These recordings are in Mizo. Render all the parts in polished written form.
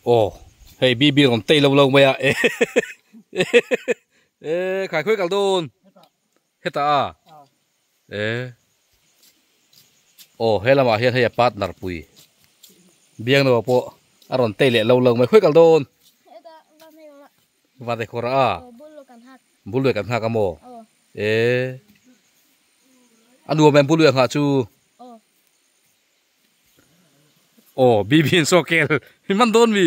Aw hei BB rawn tei lo lo mai a e khai khawi kal dawn hetah a e aw he lamah hian hei a partner pui biang no pawh a rawn tei leh lo lo mai khawi kal dawn va te khawr a bul lui kan nghak a maw e a nuam em bul lui a nghah chu. Aw BB in saw kel hi man dawn mi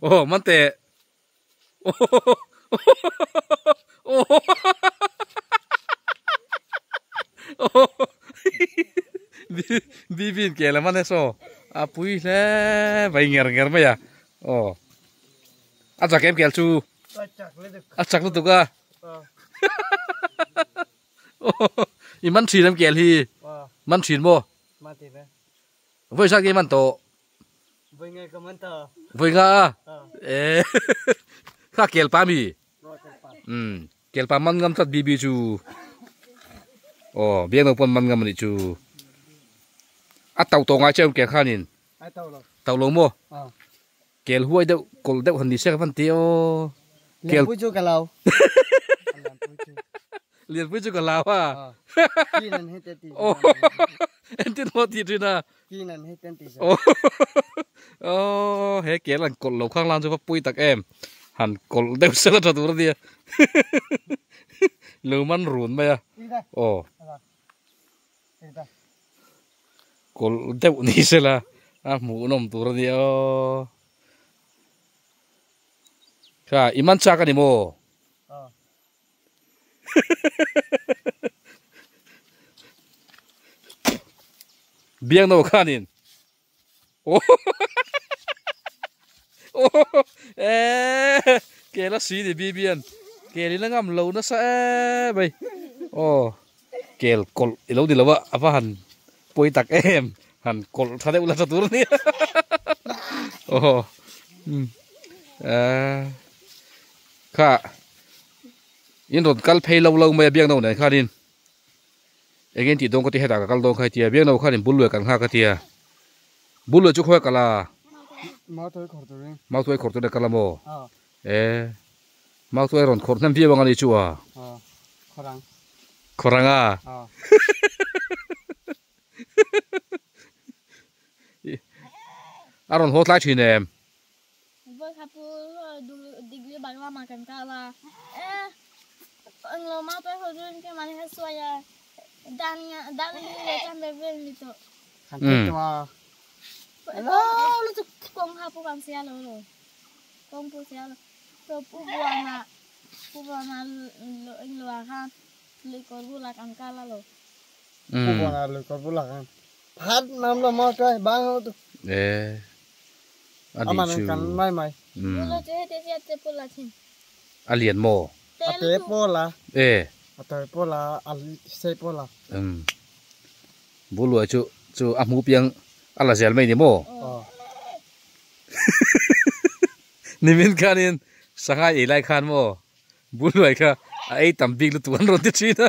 aw man teh BB in kel a man e saw a pui hle mai nger nger mai a aw a chak em kel chu a chak lutuk a i man thin em kel hi man thin maw Vawi zat nge man tawh? Vawi nga ka man tawh. Vawi nga a? Eh. Kha kel pa mi? Um, kel pa man ngam tlat bibi chu. Oh, biang no pon man ngam ani chu. A tau to ngai chem kel khanin. Ai tau lo. Tau lo mo? Kel huai deuh kawlh deuh han ni se ka van ti aw. Kel Lianpui chu ka lau. Lianpui chu ka lau a. Ki nan hei te ti. Entin maw ti thin a. Ki nan hei ten ti. Oh he kel an kawlh lo khang lang chu va pui tak em. Han kawlh deuh sela tha tur ania. Lo man run mai a. Aw. Kawlh deuh ni sela a hmuhnawm tur a nia aw. Kha i man chak a ni maw? Biang no khanin aw eh kel a si ni bibian kel in a ngam lo nasa em mai aw kel kawlh i lo ni lo a a va han pawi tak em han kawlh tha deuh la tha tur a nia aw eh kha in rawn kal phei lo lo mai a biak no nen khanin. Eng in tih dawn ka ti hetah ka kal dawn kha tia biak no khan in bul luai kan nghak a tia bul luai chu khawi a kal a Mautuai khawr turin Mautuai khawr turin a kal a maw e Mautuai rawn khawrh hnem viau ang a ni chu a Khawrang Khawrang a A rawn haw tlai thin em E a nih chu a lian maw e um buluai chu chu a hmu piang a la zel mai ni maw nimin khanin sangha ei lai khan maw buluai kha a ei tam bik lutuk an rawn ti thin a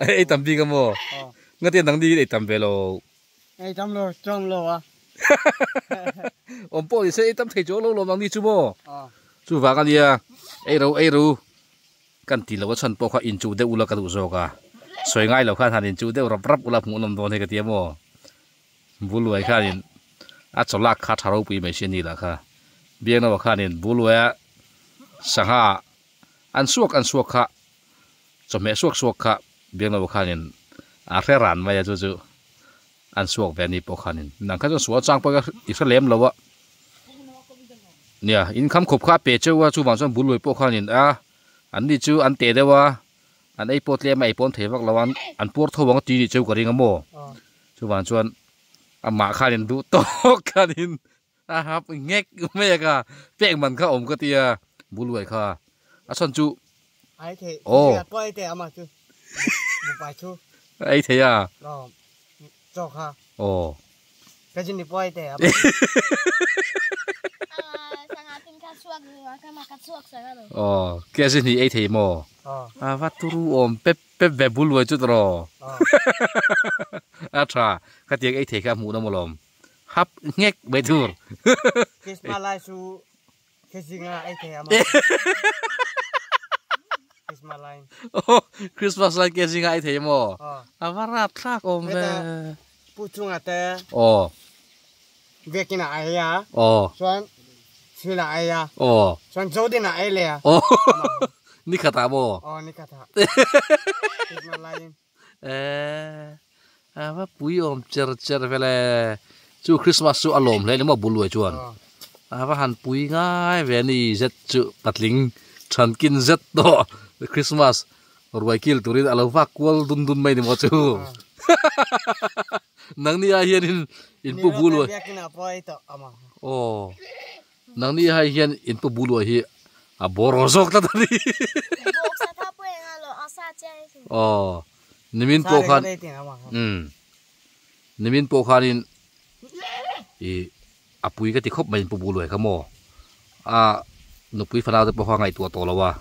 a ei tam bik a maw ngati nang ni ei tam ve lo. Ei tam lo, chawm lo a. Awm pawh ni se ei tam thei chu lo lawm ang ni chu maw? Chuvang a nia, ei ro ei ru kan ti lo a chhan pawh kha inchuh deuh ula ka duh zawk a. Sawi ngai lo khan han inchuh deuh rap rap ula hmuh nawm dawn hi ka ti a maw? Buluai khanin a chawlak kha tha ropui mai si a ni lah kha. Biangnoa khanin Buluaia sangha an suak an suak kha Chawhmeh suak suak kha Biangnoa khanin a hre ran mai a chu chu an suak ve a ni pawh khanin nang kha chuan sual chang pawh i hre lem lo a nia in kham khawp kha a pe cheu a chuvang chuan bul lui pawh khanin a an ni chu an teh deuh a an ei pawh tlem a ei pawn thei vak lo a an puar tho ang a ti nih cheu ka ring a maw chuvang chuan amah khanin duh tawk khanin a hap nghek mai a ka pek man kha awm ka tia buluai kha a chhan chu ai thei aw pawh ai thei ama chu bupai chu ai thei a chaw kha aw ka jin ni pawh ai thei aw ke zin hi ei thei maw a va turu awm pep pep ve buluai chu tawh a tha ka tiang ei thei kha hmuh na maw lawm. Hap nghek mai tur. Christmas lai chu kg nga ei thei ama. Christmas lai. Oh, Christmas lai kg nga ei thei maw? A va rap thlak awm ve. Pu chunga te. Oh. Biakinn ah ei a. Oh. Chuan thil ah ei a. Oh. Chuan zodin ah ei leh a. Oh. Ni khat ah maw? Oh, ni khat ah. Christmas lai in. Eh, a va pui awm cher cher vel e. Chu Christmas chu a lawm hle ni maw bul luai chuan. A va han pui ngai ve a ni zet chu patling thankin zet tawh Christmas ruai kil turin a lo vak kual dun dun mai ni maw chu. Nangni ai hianin in pu bul luai. Aw nangni ai hian in pu bul luai hi a bawr aw zawk tlat a ni. Aw nimin pawh khan umm nimin pawh khanin ih a pui ka ti khawp mai in pu bul luai kha maw a nupui fanau te pawh kha ngaihtuah tawh lo a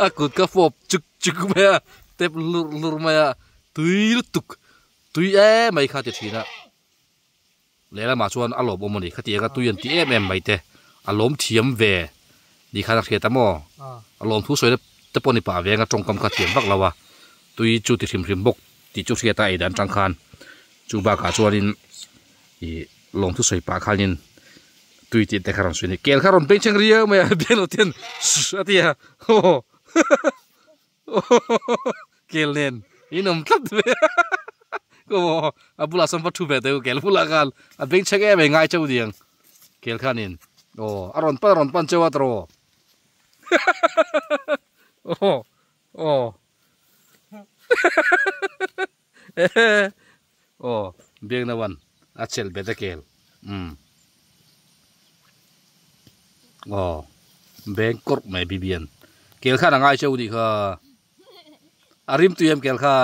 a kut ka fawp chuk chuk mai a tep lurh lurh mai a tui lutuk tui em mai kha ti thin a. Lehlamah chuan a lawmawm a ni. Khatianga tui an ti em em mai te a lawm thiam ve ni khan a hriat a maw? A lawm thu sawi te pawh ni pah veng a tawngkam kha thiam vak lo a, tui chu ti hrim hrim bawk tih chu hriat a ei dan tang khan chu bakah chuanin ih lawm thu sawi pah khanin tui tih te kha rawn sawi a ni. Kel kha rawn bengchheng riau mai a biak lo ten a ti a aw Kel nen in awm tlat ve a a bulah sawn va thu ve teh u kel bulah khan a beng chhek em em ngai cheu niang kel khanin aw a rawn pan a rawn pan cheu a tawh aw aw aw biakna wan a chelh bet a kel umm aw beng kawrh mai bibian kel khan a ngai cheu nih kha a rim tui em kel kha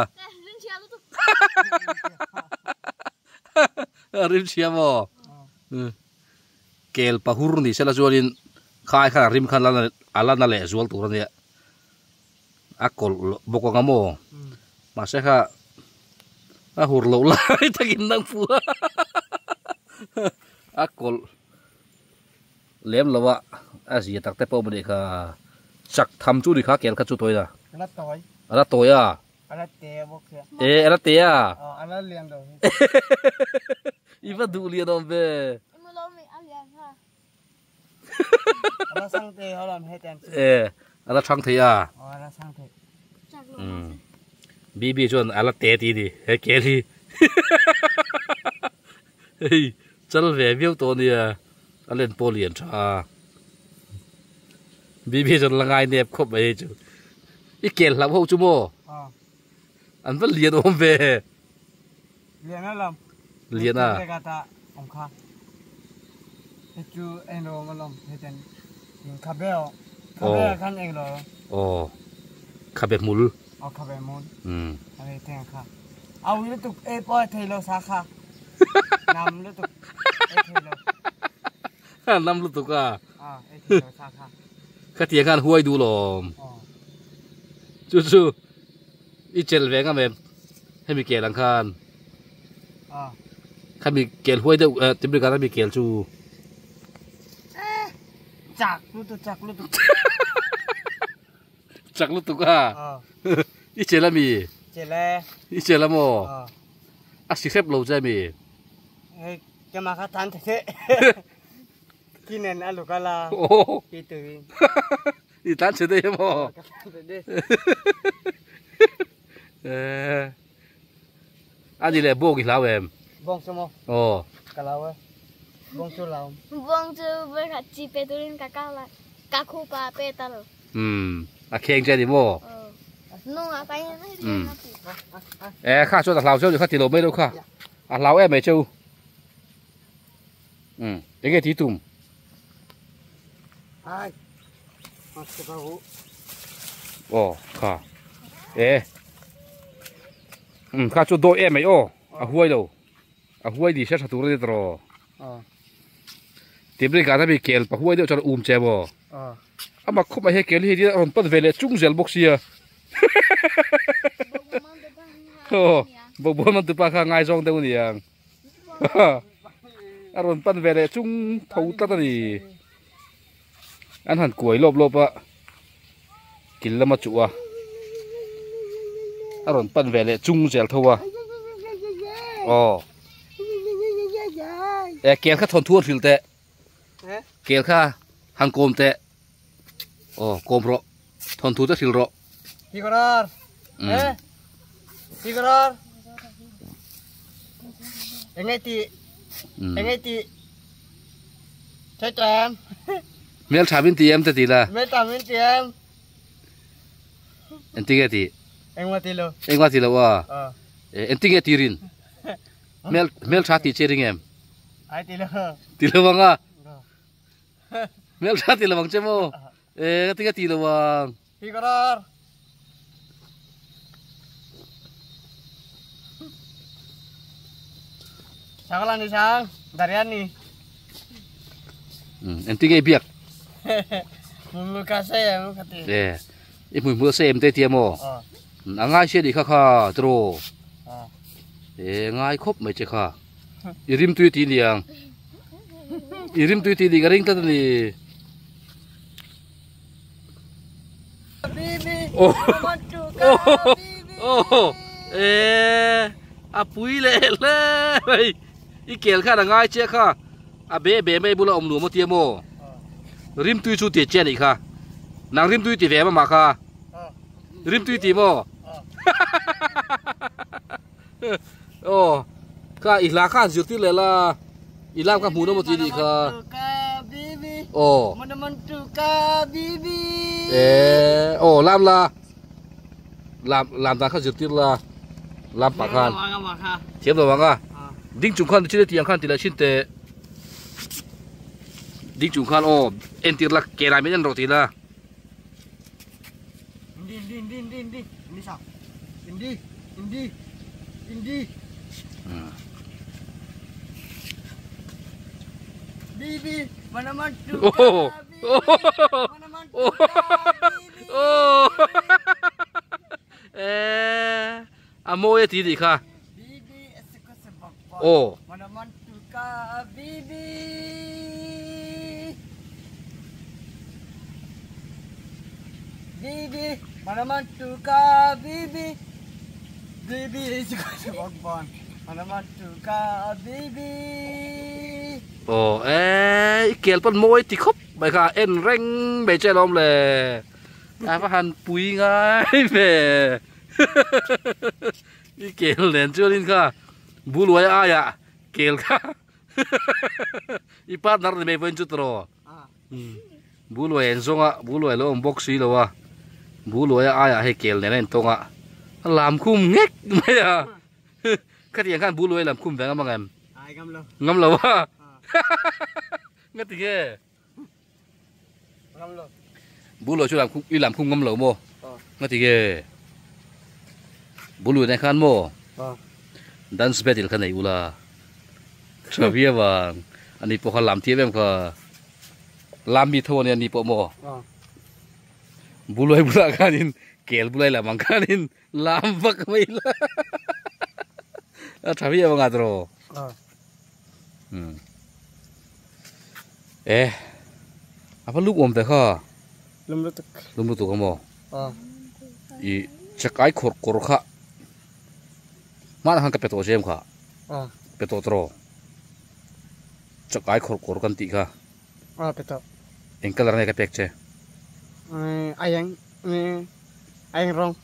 a rim chhia maw kel pahur ni sela chuanin khai khan a rim khan a la na leh zual tur a nia. A kawlh bawk ang a maw mahse kha a hur loh lai takin nang pu a a kawlh lem lo a a zia tak te pawh maw kha chak tham chu ni kha kel kha chu tawi a la tawi a la tawi a a la te bawk hian e a la te a a la lian lo i va duh lian awm ve E a la thang thei a. BB chuan a la te ti ni he kel hi hei chal ve viau tawh ania a len pawh lian tha a BB chuan la ngai nep khawp mai hei chu i kel hlauh ho chu maw an va lian awm ve. Lian a lam. Lian a. Awm kha. He chu eng lo awm alawm he ten in khabe aw. Khabe ah khan eng lo. Aw. Khabe hmul. Aw khabe hmul. Um. Ane ten kha. A ui lutuk e pawh thei lo sa kha. Nam lutuk e thei lo. Nam lutuk a. A e thei lo sa kha. Khatia khan huai duh lawm. Chu chu I chel ve ngam em hemi kel ang khan khami kel huai deuh timri khan hemi kel chu chak lutuk chak lutuk chak lutuk a i chel ami chel e i chel amaw a si hrep lo che ami hei kema kha tan the kinen a lukala ki tuin I tlan chhe daih emaw? Ka tlan chhe daih. Eh. Ani leh bawng i hlau em? Bawng chu maw? Aw. Ka hlau e. Bawng chu hlau. Bawng chu vawikhat chi pe turin ka kal a, ka khupa a pe ta lo. Umm, a kheng che ani maw? Aw. Nung a kai mai hian a ti. Eh, kha chuan a hlau cheu ni kha ti lo mai lo kha. A hlau em mai cheu. Umm, enge ti tum? Ai. Aw kha e um kha chu dawi em mai aw a huai lo a huai ni se tha tur a ni tawh tibri gan ami kel pa huai deuh chuan um che maw ama khawp mai he kel hi a rawn pan ve leh chung zel bawk sia aw bawkbawn man tupa kha ngaizawng deuh a ni ang. A rawn pan ve leh chung tho tlat a ni. An han kuai lawp lawp a, kil lama chuh a, a rawn pan ve leh chung zel tho a. Aw. E kel kha thawn thu an hrilh teh. Kel kha han kawm teh. Aw kawm rawh. Thawn thu te hrilh rawh. Tikorar. Eh. Tikorar. Engai ti. Engai ti. Thei tram. Mel tha min ti em te ti la. Mel tha min ti em. Entinge ti. Engma ti lo. Engma ti lo a. Entinge ti rin. Mel mel tha ti che ring em. Ai ti lo. Ti lo anga. Mel tha ti lo ang che mo. E ka tinga ti lo ang. Tikorar. Sangla ni sang, darian ni. Entinge biak. Mul ka se em ka ti. E i hmui hmul se em te tia mo. A ngai sia ni kha kha tro. E ngai khawp mai che kha. I rim tui ti niang. I rim tui ti ni ka ring tlat ani. Oh. Oh. E a pui leh hle mai. I kel khan a ngai che kha. A be be mai bula awm nuam a tia maw. Rim tui chu ti che anih kha. Nang rim tui ti ve mah kha. Rim tui ti maw. Aw kha i hla kha han zirtir leh la i lam kha hmuh nawm a ti anih kha. Aw. Eh aw lam la lam lam dan kha zirtir la lam pah khan thiam lo ang a ding chung khan chin tiang khan ti leh thin teh ding chung khan aw entir la ke lai min en rawh ti la. Indi indi indi indi indi indi sa indi indi indi bibi mana mantu oh mana mantu bibi oh eh a mawi a ti nih kha bibi oh mana mantu ka bibi bibi mana mantu ka bibi bibi mana mantu ka bibi aw eh i kel pawn mawi ti khawp mai kha en reng mai che alawm le a va han pui ngai ve i kel nen chuanin kha buluai aiah kel kha i partner ni mai pawhin chu tawh buluai an zawng a buluai lo awm bawk si lo a buluai aiah hei kel nen a intawng a a lam khum ngek mai a khatiang khan buluai lam khum ve ngam ang em ngam lo a ngatinge Buluai chu i lam khum ngam lo maw? Nga ti nge? Buluai nen khan maw? Dance battle kha nei ula. Tha viau ang. Ani pawh kha lam thiam em kha. Lam mi tho ania ni pawh maw? Buluai bulah khanin kel bulai lam ang khanin lam vak mai la. A tha viau ang a tiraw? E a va luk awm ve kha lum lutuk lum lutuk amaw i chakai khawrh kawr kha hmanah khan ka pe tawh zem kha pe tawh tawh chakai khawrh kawr kan tih kha pe tawh eng colour nge ka pek che a eng a eng rawng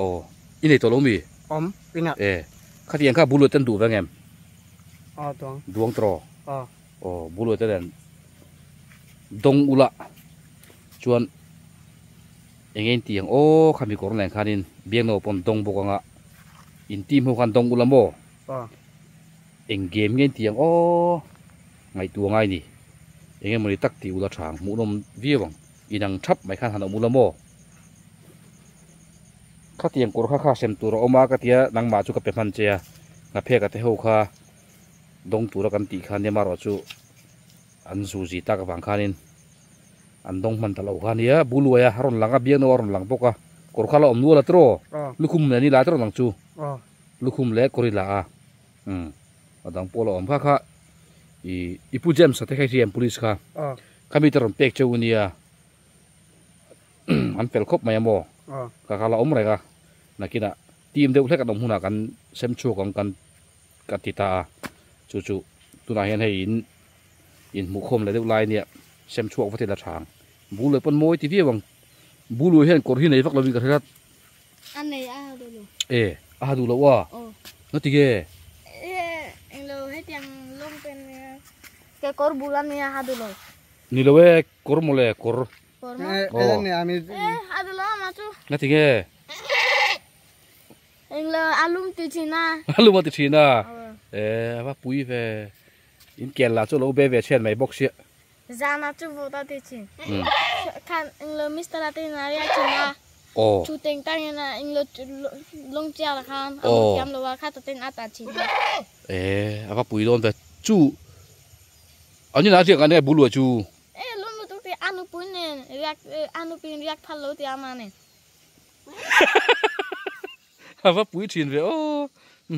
aw i nei tawh lo mi awm inah e khatiang kha bul ten duh veng em Aw duang. Duang tawh. Aw. Aw buluai te nen dawng ula chuan eng eng tih ang aw khami kawr nen khanin biangno pawn dawng bawk anga in team ho khan dawng ula maw? Aw. Eng game nge tih ang aw ngaihtuah ngai ni eng emawni tak tih ula tha ang hmuhnawm viau ang inang thap mai khan han awm ula maw? Khatiang kawr kha kha sem tur a awm a ka tia nangmah chu ka pe hman che a nghaphek a te ho kha dawng tura kan tih kha nia marawh chu an zu zi tak avang khanin an dawng hman ta lo kha nia buluai a rawn lang a biangno a rawn lang bawk a kawr kha la awm nual a tiraw lukhum nen i la tiraw nang chu lukhum leh kawr i la a umm. A dang pawh la awm kha kha i i pu James a te kha i hria em police kha khami te rawn pek cheu ania an fel khawp mai a maw ka kha la awm reng a nakinah team deuh hlek an awm hunah kan sem chhuak ang kan ka ti ta a chu chu tunah hian hei in inhmuhkhawm leh deuh lai ania sem chhuak vat ila tha ang bul leh pawn mawi ti viau ang bul lui hian kawr hi nei vak lovin ka hre tlat. A nei a ha duh lo. E, a ha duh lo a. Aw. Nga ti nge? E, englo hetiang lawng te nia. Ke kawr bul a nia ha duh lo. Ni lo e, kawr mawle, kawr. Kawr maw? Aw. E, ha duh lo ama chu. Nga ti nge? Englo a lum ti thin a. A lum a ti thin a. E, a va pui ve. In kel lah chu a lo be ve chhiat mai bawk sia. Zana chu vawt a ti thin. Khan englo Mister a te in a riak thin a. Aw. Chu teng tang in a englo lawng chiar a khan a mu thiam lo a kha ta ten a ta thin a. E a va pui dawn ve. Chu an inah riak an e bul chu. E lawm lutuk ti a nupui nen riak a nupui in riak phal lo ti a mah nen. A va pui thin ve aw.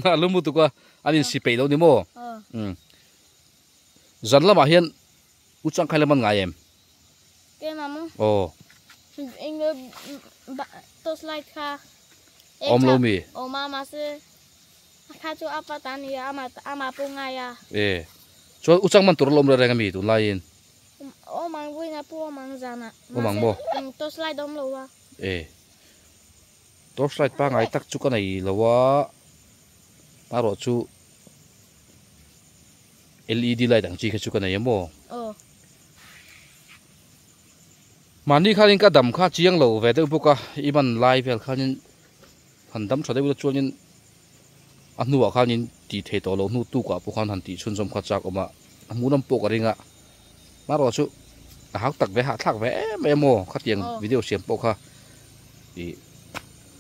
A lum lutuk a an insi peih lo ni maw. Aw. Zan lamah hian u changkhai lam an ngai em? Keimah maw? Aw. Eng torch light kha. Awm lo mi? Awm a mahse a kha chu a pa ta ni a amah pawh ngai a. E. Chuan u chang man tur a la awm reng reng ami tunlaiin? Awm ang vawiinah pawh awm ang zanah. Awm ang maw? Mahse torch light awm lo a. E. Torch light pangai tak chu ka nei lo a, marawh chu LED light ang chi kha chu ka nei a maw? Aw. Mahni khanin ka dam kha chiang lo ve deuh bawk a, i man lai vel khanin han dam tha deuh ila chuanin a hnuah khanin tih thei tawh loh hnu tukah pawh khan han tih chhunzawm kha chak awm a, a hmuh lam pawh ka ring a, marawh chu a hau tak ve hahthlak ve em em aw khatiang video siam pawh kha ih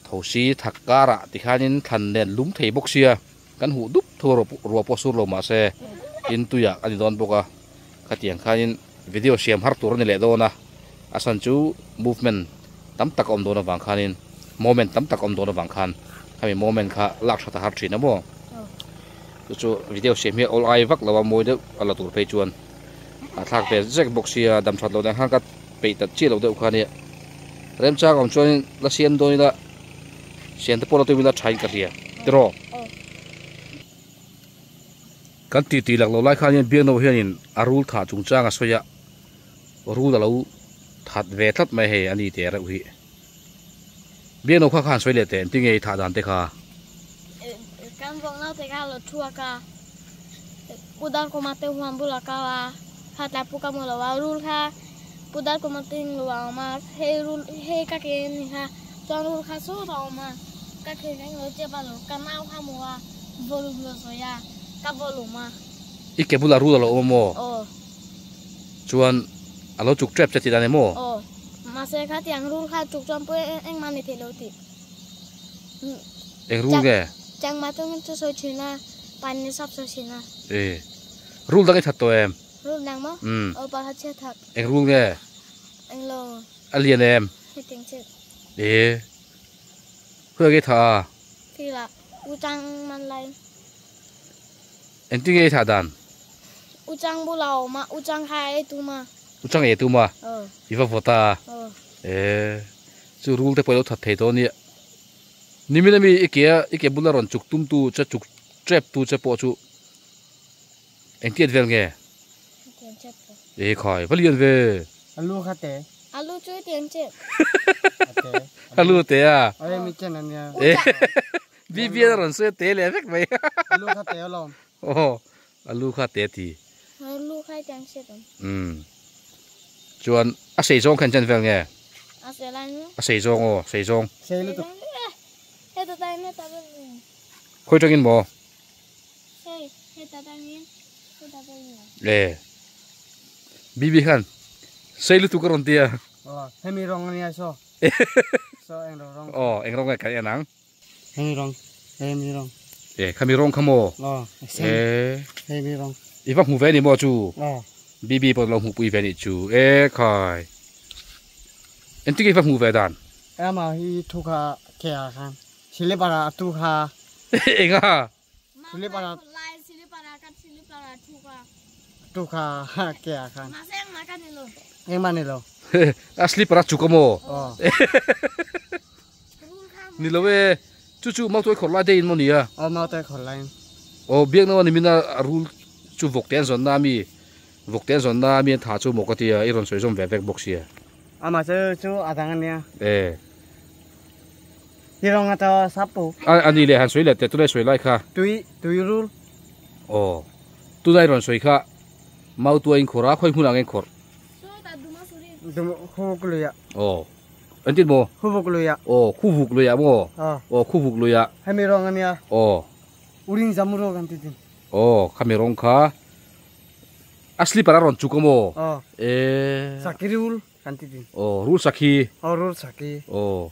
thosi thak karah tikhanin thlan nen lum thei bawk sia. Kan huh dup thu ruah pawh sur lo mahse in tuiah a ni dawn bawk a, khatiang khanin video siam har tur a ni leh dawn a, a chhan chu movement tam tak a awm dawn avang khanin moment tam tak a awm dawn avang khan khami moment kha lak that a har thin a maw. Chu chu video siam hi a awl ai vak lo a, mawi deuh a la tur phei chuan a thlak ve zek bawk sia, dam that loh dan khan ka peih ta chiah lo deuh kha nia. Remchang awm chuanin la siam dawn ila. Sian te pawh la tum ila thain ka hria tiraw. Kan tih tih lak lo lai khan hian Biakno hianin a rul thah chungchang a sawi a, rul a lo that ve tlat mai hei a ni teh reuh hi. Biakno kha khan sawi leh teh engtin nge i thah dan te kha? Kan vawk naute kha a lo thuak a, Pudar Kumar te huan bulah kal a, kha tlai pu ka hmu lo a, rul kha Pudar Kumar te in lo a awm a, hei rul hei ka ke a ni kha, chuan rul kha sawt a awm a, ka ke kha englo chep a lo, ka nau kha hmu a, vawlum lo sawi a, ka vawlum a. I ke bulah rul a lo awm a maw? Aw. Chuan a lo chuk tep che tih dan em aw? Aw, mahse khatiang rul kha chuk chuan pawh engmah ni theih lo tih. Eng rul nge? Changma chungin chu sawi thin a, pani sap sawi thin a. E, rul dang i that tawh em? Rul dang maw? Umm. Aw pakhat chiah that. Eng rul nge? Eng lo. A lian em? Hetiang chiah. E, khawiah nge i thah a? Filah, u chang man lai. Engtin nge i thah dan? U chang bulah a awm a, u chang kha a ei tum a. U chang ei tum a? Aw. I va vawt a? Aw. E, chu rul te pawh i lo that thei dawn nia. Nimin ami i ke a i ke bula rawn chuk tum tu che chuk trep tu che pawh chu engtiat vel nge? E khai va lian ve. A lu kha te. A lu chu i tiang chep. A te. A lu te a. Oi mi chen ania. E BB a rawn sawi a te leh vek mai. A lu kha te alawm. Aw a lu kha te ti. A lu kha i tiang chep ang. Umm chuan a sei zawng kha in chen vel nge? A sei lai nu. A sei zawng aw, sei zawng. Sei lutuk. Heta tangin heta tangin. Khawi tangin maw? Hei, heta tangin heta tangin. E. Bibi khan sei lutuk a rawn ti a. Aw, hemi rawng ania saw. Saw eng rawng rawng. Aw, eng rawng nge kan en ang. Hemi rawng, hemi rawng. E, khami rawng kha maw? Aw, sen. E. Hemi rawng. I va hmu ve ni maw chu? Aw. Bibi pawh lo hmuhpui ve nih chu. E khai. Engtin nge i va hmuh ve dan? Ama hi thu kha ke ah khan silipar ah a tu kha. Enga? Silipar ah. Lai silipar ah ka. Tu kha ke ah khan. Engmah ni lo. A slipper a chuk a maw? Ni lo e, chu chu mautuai khawrh lai deuhin maw ni a? Aw mautuai khawrh lai in. Aw biak na ni mina rul chu vawk te an zawn na ami, vawk te an zawn na ami an tha chu maw ka tia i rawn sawi zawm ve vek bawk sia. Amah chu chu a dang a nia. E. Hi rawng a ta sap pu. A ni leh han sawi leh teh tunai sawi lai kha. Tui tui rul. Aw tunai rawn sawi kha mautuai in khawrh a khawi hmunah nge in khawrh? Khuvuk luiah. Aw engtin maw? Khuvuk luiah. Aw khuvuk luiah maw? Aw khuvuk luiah. Hemi rawng a nia. Aw. Uring zamuro kan ti din. Aw khami rawng kha a slipper a rawn chuk a maw? Aw. E. Sakhi rul kan ti din. Aw rul sakhi. Aw rul sakhi. Aw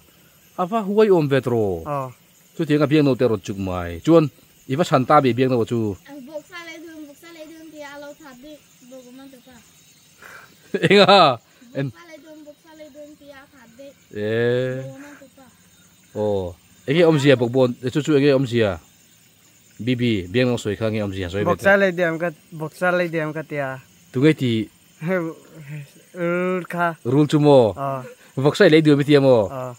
a va huai awm ve tawh. Aw. Chutiang a biangno te rawn chuk mai. Chuan i va chhan ta bi biangno chu. Vawksa leh dun vawksa leh dun tia a lo that bik bawk awm ang te pa. Enga? En. Vawksa leh dun vawksa leh dun tia a that bik E. bawk awm ang te pa. Aw. Enge awmzia bawk bawn chu chu enge awmzia? Bibi biangno sawi kha nge awmzia sawi ve teh. Vawksa leh diam ka vawksa leh diam ka tia. Tunge ti? Rul kha. Rul chu maw? Aw. Vawksa i lei duam i tia maw? Aw.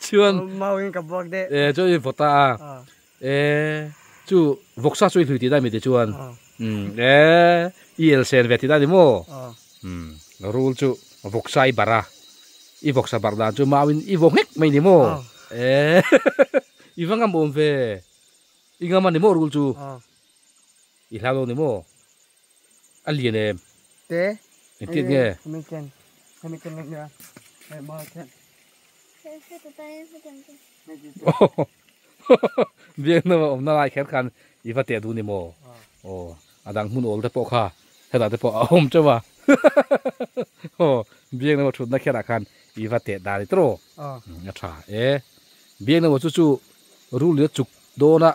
Chuan. Mau in ka buak deh. E chuan i vawta a. Aw. E chu vawksa chu i hlui tih dai mi te chuan. Aw. Um e i el sen ve tih dai ni maw? Aw. Um rul chu vawksa i barh a. I vawksa barh dan chu mau in i vaw nghek mai ni maw? Aw. E i va ngam awm ve. I ngam a ni maw rul chu? Aw. I hlau lo ni maw? A lian em? Te. Engtiat nge? Hemi chen. Hemi chen nia. Hei maw chen. Biakna awmna lai kher khan i va teh duh ni maw? Aw, a dang hmun awl te pawh kha hetah te pawh a awm teuh a. Aw, biakna thutna kherah khan i va teh dan i tawh. A tha e. Biakna chu chu rul in a chuk dawn a,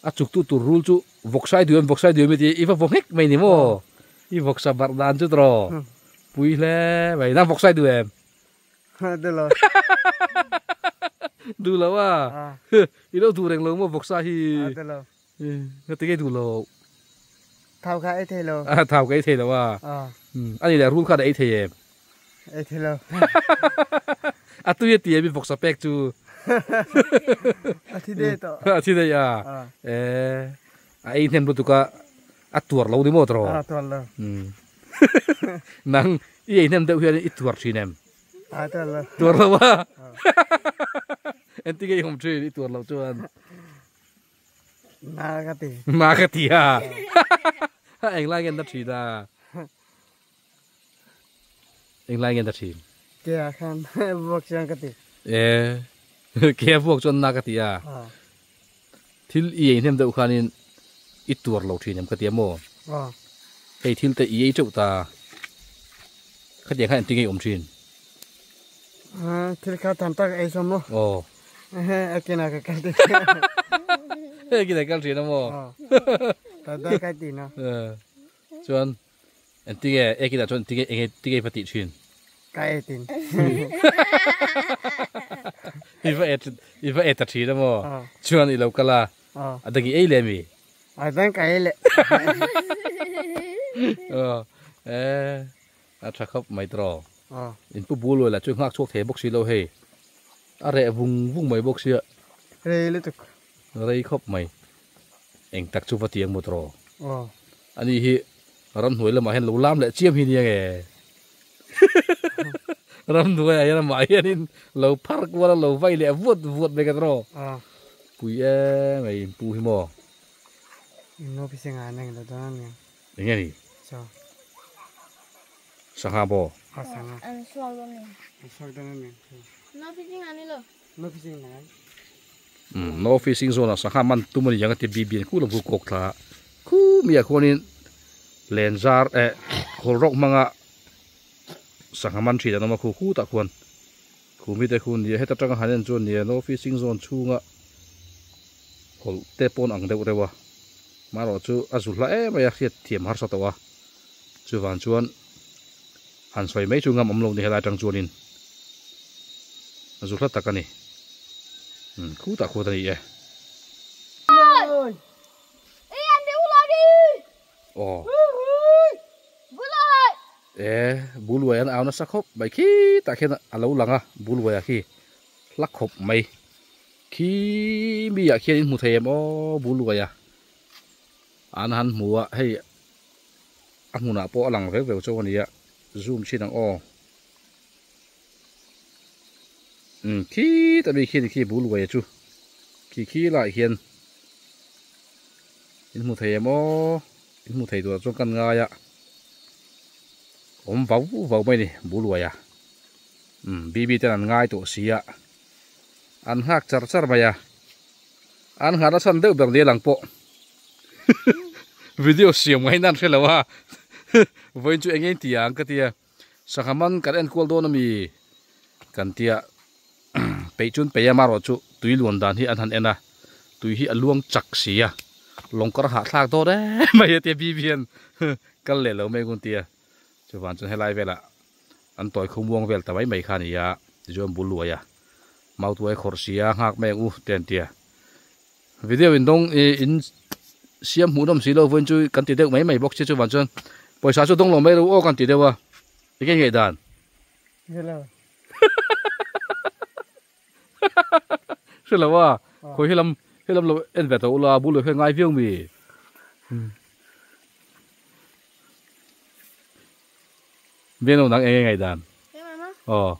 A chuktu tur rul chu vawksai duh em vawksai duh em i ti i va vaw nghek mai ni maw? I vawksa barh dan chu tawh pui hle mai. Nang vawksai duh em? Duh lo. Duh lo a? I lo duh reng lo maw vawksa hi? Duh lo. Ngati nge duh lo? Thau kha ei thei lo. Thau ka ei thei lo a? A nih leh rul khan a ei thei em? Ei thei lo. A tui a ti em i vawksa pek chu? A thi daih tawh. A thi daih a. E a ei hnem lutuk a, a tuar lo ni maw tawh? A tuar lo. Nang i ei hnem deuh hian i tuar thin em? A tuar lo. Tuar lo a. Engtin nge i awm thin i tuar loh chuan? Na ka ti. Na ka ti a. Englai nge na thin a? Englai nge na thin? Ke ah khan vuak chuan ka ti. E, ke a vuak chuan na ka ti a. Thil i ei hnem deuh khanin i tuar lo thin em ka ti a maw? Hei thil te i ei teuh ta. Khatiang khan engtin nge i awm thin? Thil kha tam tak ei sawm maw? Aw. A kina ka kal thin. A kina kal thin a maw? Ta da kai ti na. Chuan Engtinge ekinah chuan engtinge enge tinge i va tih thin? Ka e tin. I va e i va e ta thin a maw? Chuan i lo kal a, a dang i ei leh mi? A dang ka ei leh. Aw e a tha khawp mai tawh. In pu bul uai lah chu nghak chhuak thei bawk si lo hei. A reh vung vung mai bawk sia. Rei lutuk. Rei khawp mai. Eng tak chu va ti ang maw tawh? Ani hi ramhnuai lamah hian lo lam leh chiam hi nia nge? Ramhnuai ah hian amah hianin lo phar kual a lo vai leh vuat vuat mai ka tawh. Pui em mai in pu hi maw? In office ah ngai nang lo dawn a nia. Eng nge ni? Chaw. Sangha maw? A sangha. An suak dawn a ni. An suak dawn a ni. No fishing a ni lo. No fishing ngai. No fishing zone ah sangha man tum a ni ang a ti bibian khu lam khu kawk thla a khu mi ah khuanin len zar eh khawl rawk hmanga sangha man thin an awm a khu khutah khuan khu mite khu nia heta tanga han en chuan nia no fishing zone chhunga hawlh te pawn ang deuh reuh a marawh chu a zu hla em mai a hriat thiam harsa tawh a chuvang chuan han sawi mai chu ngam awm lo ni helai atang chuanin zu hla tak a ni khutah khuat a ni e. Aw. E Buluai an au nasa khawp mai khitah khian a lo lang a Buluaia khi hla khawp mai khi mi ah khian in hmu thei em aw Buluaia an han hmu a hei a hmunah pawh a lang vek vek chauh a nia zoom chhin ang aw umm khitah mi khi khi Buluaia chu khi khi laiah hian in hmu thei em aw in hmu thei turah chuan kan ngai a awm vau vau mai a ni Buluai a umm bibi ten an ngai tawh si a an nghak char char mai a an nghah na chhan deuh ber ni lang pawh video siam ngaih nan hre lo a vawiin chu eng eng ti ang ka tia sangha man kan enkual dawn ami kan tia peih chuan peih a marawh chu tui luan dan hi an han en a tui hi a luang chak si a lawng kar hahthlak dawn em mai a tia bibi hian kal leh lo mai ngun tia chuvan chuan helai velah an tawi khu muang vel ta mai mai kha a ni a tichuan bul luai a mautuai khawrh si a nghak mai ang u te an tia video in dawng ih in siam hmuh nawm si lo vawiin chu kan ti deuh mai mai bawk si chuvan chuan pawisa chu dawng lo mai lo aw kan ti deuh a enge ngaih dan. Hre lo a, khawi helam helam lo en ve tawh ula bul leh kha ngai viau mi. Veng lo nang eng nge ngaihdan? Aw.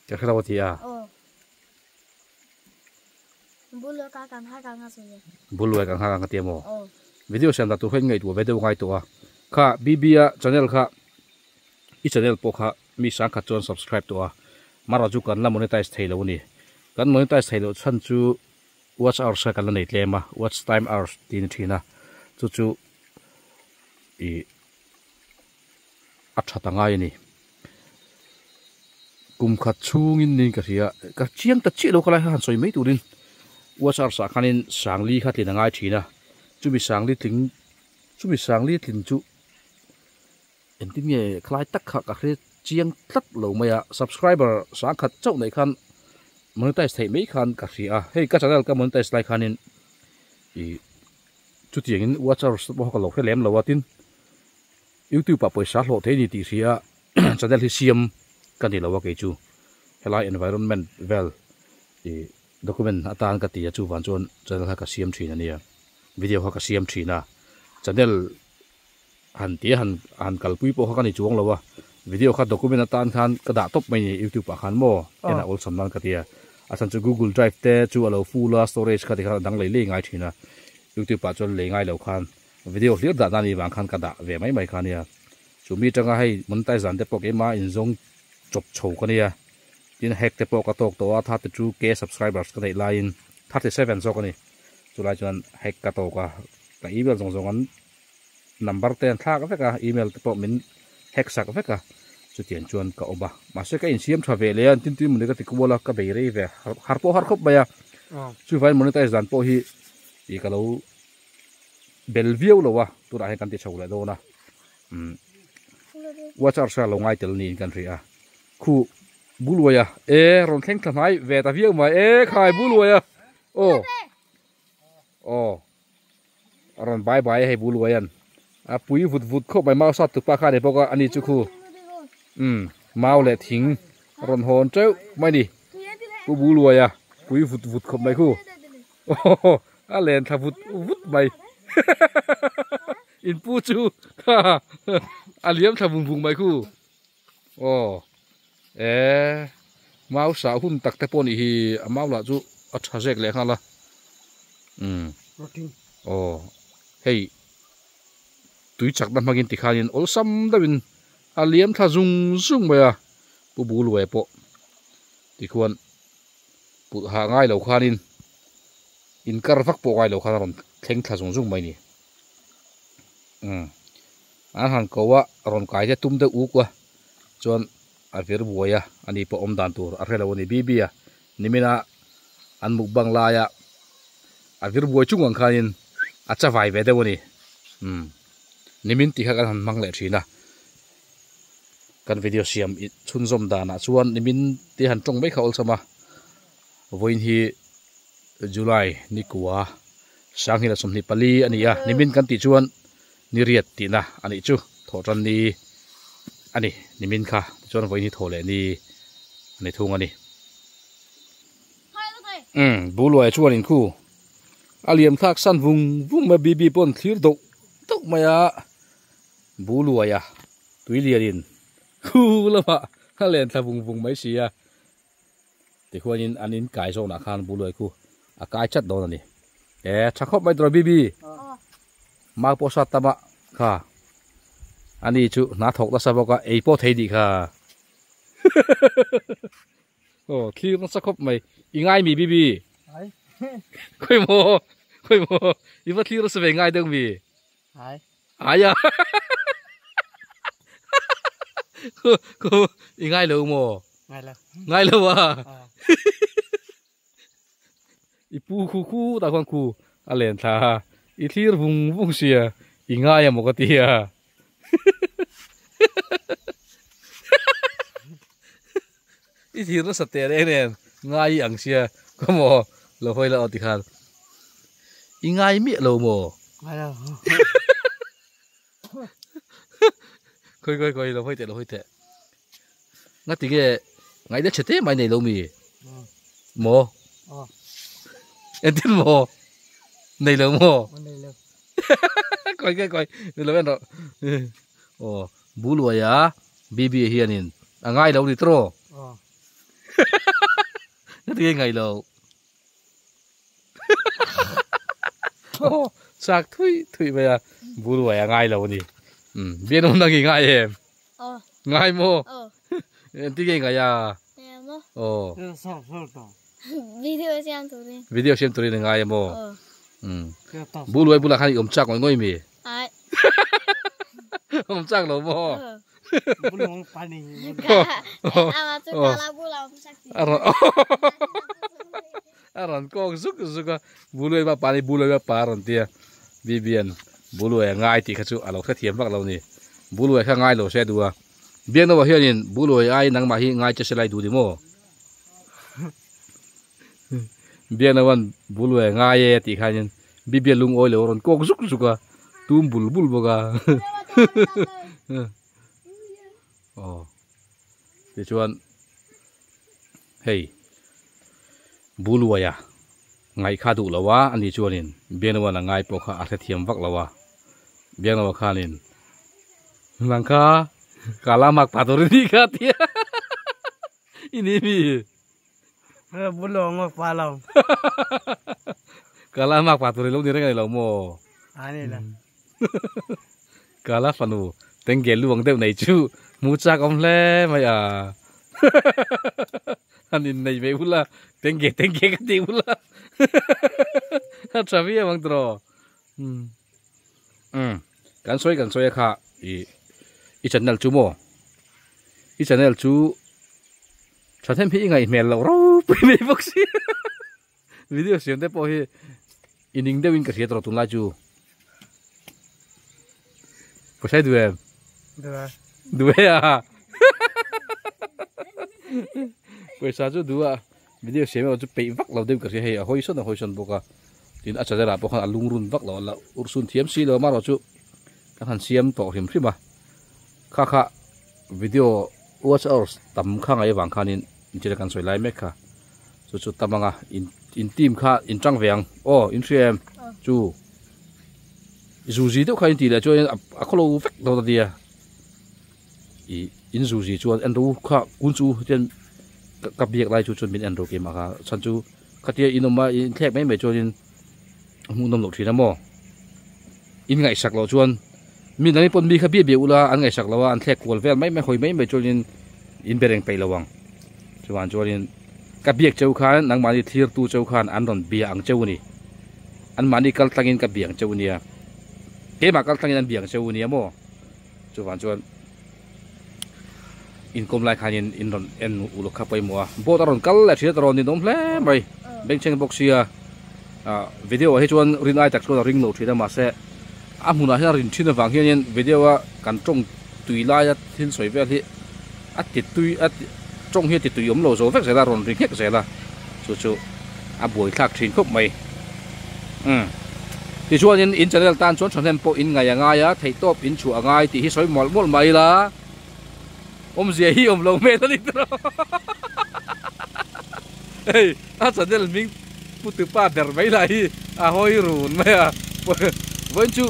Ka hre lo a ti a. Buluai kan nghak ang ka ti a maw? Video siam dah tur kha in ngaihtuah ve deuh ngai tawh a. Kha BB a channel kha i channel pawh kha mi sangkhat chuan subscribe tawh a. Marawh chu kan la monetize thei lo a ni. Kan monetize thei loh chhan chu watch hours kha kan la nei tlem a, watch time hours tih a ni thin a. Chu chu ih a tha ta ngai a ni. Kum khat chhungin niin ka hria, ka chiang ta chiah lo kha lai kha han sawi mai turin watch hours ah khanin sangli kha tlin a ngai thin a, chumi sangli tling chumi sangli tlin chu engtin nge khalai tak kha ka hre chiang tlat lo mai a, subscriber sangkhat chauh neih khan monetize theih mai khan ka hria a, hei ka channel ka monetize lai khanin ih chutiangin watch hours te pawh ka lo hre lem lo a tin. Youtube ah pawisa hlawh thei a ni tih hria channel hi siam ka ni lo a kei chu helai environment vel ih document atan ka ti a chuvang chuan channel kha ka siam thin a nia video kha ka siam thin a channel han tia han han kalpui pawh kha ka ni chuang lo a video kha document atan khan ka dah tawp mai a ni youtube ah khan maw en a awlsam nan ka ti a a chhan chu google drive te chu a lo full a storage kha tikhan a dang lei lei ngai thin a youtube ah chuan lei ngai lo khan. Video hlir dah na ni vang khan ka dah ve mai mai kha nia. Chu mi tanga hei monetize dan te pawh keimah inzawng chawp chho ka nia. Tin hack te pawh ka tawk tawh a, 32k subscribers ka neih laiin 37 zawk a ni. Chulai chuan hack ka tawk a, ka email zawng zawng an number te an thlak vek a, email te pawh min hack sak vek a, chutiang chuan ka awm a. Mahse ka insiam tha ve leh a, tin tin mawni ka ti kual a, ka bei rei ve har pawh har khawp mai a. Chuvangin monetize dan pawh hi ih ka lo bel viau lo a tunah hian kan ti chho leh dawn a umm watch hours kha lo ngai tel niin kan hria a khu buluai a e rawn thleng thla hnai ve ta viau mai e khai buluai a aw aw a rawn bai bai a hei buluai an a pui vut vut khawp mai mau sat tupa kha a ni bawk a ani chu khu umm mau leh thing a rawn hawn teuh mai ni pu buluai a pui vut vut khawp mai khu. Aw a len thla vut vut mai in pu chu kha a liam thla vung vung mai khu aw e mau sah hun tak te pawh nih hi a mau lah chu a tha zek leh nghal a umm aw hei tui chakna hmangin tikhanin awlsam deuhin a liam thla zung zung mai a pu buluai pawh tikhuan. Pulh hah ngai lo khanin inkar vak pawh ngai lo khan a rawn thleng thla zung zung mai a ni. Umm an han ko a rawn kai te tum deuh uk a chuan a vir buai a ani pawh awm dan tur a hre lo a ni Bibi a nimina an mukbang laia a vir buai chung ang khanin a chavai ve deuh a ni. Umm. Nimin tih kha kan han hmang leh thin a. Kan video siam chhunzawm danah chuan nimin te han tawng mai kha awlsam a. Vawiin hi July ni kua Sanghila 24 a ni a. Nimin kan tih chuan ni riat tihna a nih chu thawhtan ni a ni. Nimin kha tichuan vawiin hi thawh leh ni a ni thung a ni. Umm Buluaia chuan in khu a liam thlak san vung vung mai a Bibi pawh an thlir doh doh mai a. Buluaia tui lianin khu lamah a len thla vung vung mai si a. Tikhuanin an in kai zawnah khan Buluai khu a kai chat dawn a ni. E tha khawp mai tawh Bibi. Mau pawh sat tam a kha ani chu hna thawk nasa bawk a ei pawh thei dih kha. Aw thlir nasa khawp mai i ngai mi Bibi. Khawi maw khawi maw i va thlir nasa ve ngai deuh mi. Ai. Ai a. Khu i ngai lo maw? Ngai lo. Ngai lo a. I pu khu khu ta khuan khu a len thla a. I thlir vung vung sia i ngai a maw ka ti a. I thlir nasa teh reng nen ngai i ang sia khaw maw lo hawi la aw ti khan i ngai miah lo maw? Ngai lo. Khawi khawi khawi lo hawi teh lo hawi teh. Nga ti nge ngai deuh chhe te mai nei lo mi? Maw? Entin maw? Nei lo maw? Nei lo. Khawi khawi khawi ni lo en rawh. Aw Buluaia BB hianin a ngai lo ni tawh. Nga ti nge ngai lo? Aw chak thui thui mai a Buluaia ngai lo a ni. Bian awm nang i ngai em? Ngai maw? Engtin nge i ngaih a? Aw. Video siam turin. Video siam turin i ngai maw? Buluai bulah khan i awm chak ngawih ngawih mi? Ai. Awm chak lo maw? Bulung pani. Ama chu kala bula awm chak ti. A rawn kawk zuk zuk a, Buluai va pa ni Buluai va pa a rawn ti a, Bibian Buluai a ngai tih kha chu a lo hrethiam vak lo ni. Buluai kha ngai lo se a duh a, Biaknawa hianin Buluai ai nangmah hi ngai che se lai duh ni maw? Biaknawan Buluai a ngai e a tih khanin Bibian lungawi lo a rawn kawk zuk zuk a, tum bul bul bawk a. Aw tichuan hei Buluaia ngaih kha duh lo a, ani chuanin Biangnoan a ngai pawh kha a hrethiam vak lo a, Biangnoa khanin nang kha ka la mak pah tur i nih kha a ti a, i ni mi? Buluai mak pah lo. Ka la mak pah tur i lo ni reng a ni lo maw? A ni lo. Kala fanu tengge luang deuh nei chu hmu chak awm hle mai a. An innei ve ula tengge tengge ka ti ula a tha viau ang tiraw. Umm kan sawi kan sawi a kha i i channel chu maw i channel chu thahnem hi i ngaih hmel loh ropui mai bawk si video siam te pawh hi I ning deuhin ka hria tawh tunlai chu. Pawisa duh em? Duh e. Duh e a. Pawisa chu duh a. Video siam erawh chu peih vak lo deuhin ka hria hei a hawi sawn a hawi sawn bawk a. Tin a channel ah pawh khan a lungrun vak lo a la urhsun thiam si lo amaherawh chu kan han siam tawh hrim hrim a. Kha kha video watch hours tam kha ngaih avang khanin inchhir kan sawi lai mek kha. Chu chu tam anga in in team kha in tang ve ang aw in hria em chu zuzi deuh kha in tih leh chuan a khawlo vek dawn a nia ih in zuzi chuan en ro kha kun chu hetian ka biak lai chu chuan min en ro keimah kha chhan chu khatia in awm a in thlek mai mai chuanin a hmuhnawm loh thin a maw in ngaihsak loh chuan mi nangni pawn mi kha biak biak ula an ngaihsak lo a an thlek kual vel mai mai hawi mai mai chuanin in be reng peih lo ang chuan chuanin ka biak cheu khan nangmahni thlir tu cheu khan an rawn bia ang cheu a ni anmahni kal tlangin ka bia ang cheu nia keimah kal tlangin an bia ang cheu nia maw chuvan chuan inkawm lai khanin in rawn en uluk kha pawimawh a boat a rawn kal leh thin a rawn ninawm hle mai bengchheng bawk sia ah video ah hi chuan rin ai tak chuan a ring lo thin a mahse. A hmunah hian rin thin avang hianin video a kan tawng tui laia thil sawi vel hi a ti tui a tawng hi a ti tui awm lo zo vek zel a rawn ri nghek zel a chu chu a buaithlak thin khawp mai umm tichuanin in channel tan chuan thahnem pawh in ngaih a ngai a theihtawp in chhuah a ngai tih hi sawi mawlh mawlh mai ila awmzia hi awm lo hmel a ni tawh hei a channel hming pu tupa ber mai lah hi a hawi run mai a vawiin chu